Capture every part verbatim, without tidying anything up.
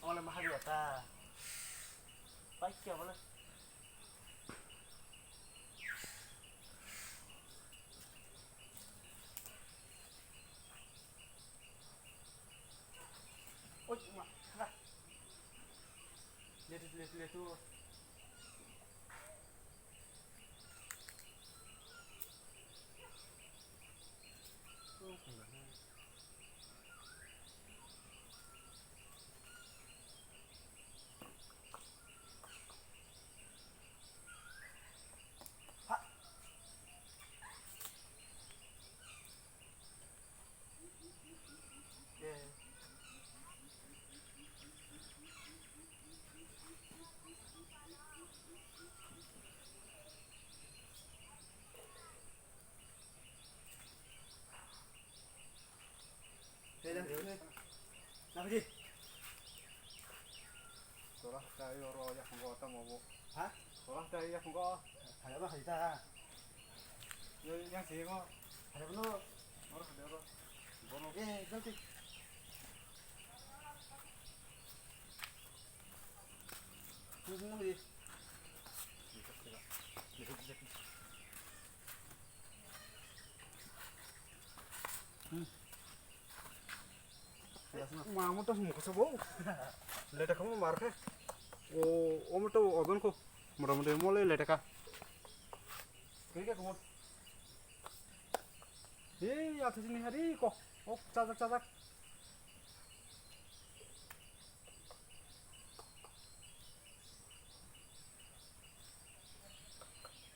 Ole mahari ta. Pai kya bole? Oi, ma, ha. Letu, letu, letu. Hei, dah, hei. Kenapa sih? Solah tayo ro ya punggo tamo bo. Hah? Solah tayo ya punggo. Ada apa kita? Yo yang sih kok. Ada penuh. Oro ada oro. Bono. Eh, ganti. Ini senang sih. Ma mo to mukha sabo. Leta kamo mar khe. O, o mo to ojon ko. Mora mora mo le leta ka. Kiri ka kamo. He, ya to sini hari ko. O, chajak chajak.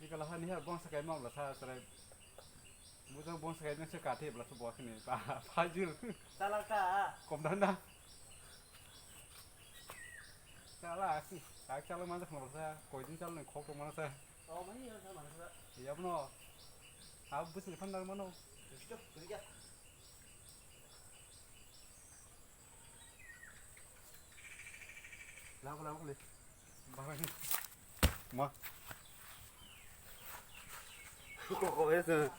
Ni kala hani ha bong sakai ma bla sa sarai. Mujang bong sakai nang se kati bla su bwa kini pa pa jil. Chalak ta. Kom dan da. Chala si. Tak chala ma sa khon sa. Koi din chala ni khok ma sa. O mani ya sa ma sa. Ya bno. Ha bus ni phan dar mano. Bisto, kuri kya? Lama, lama, boleh. Bahaya. Ma. Kok, kok, ya, sir.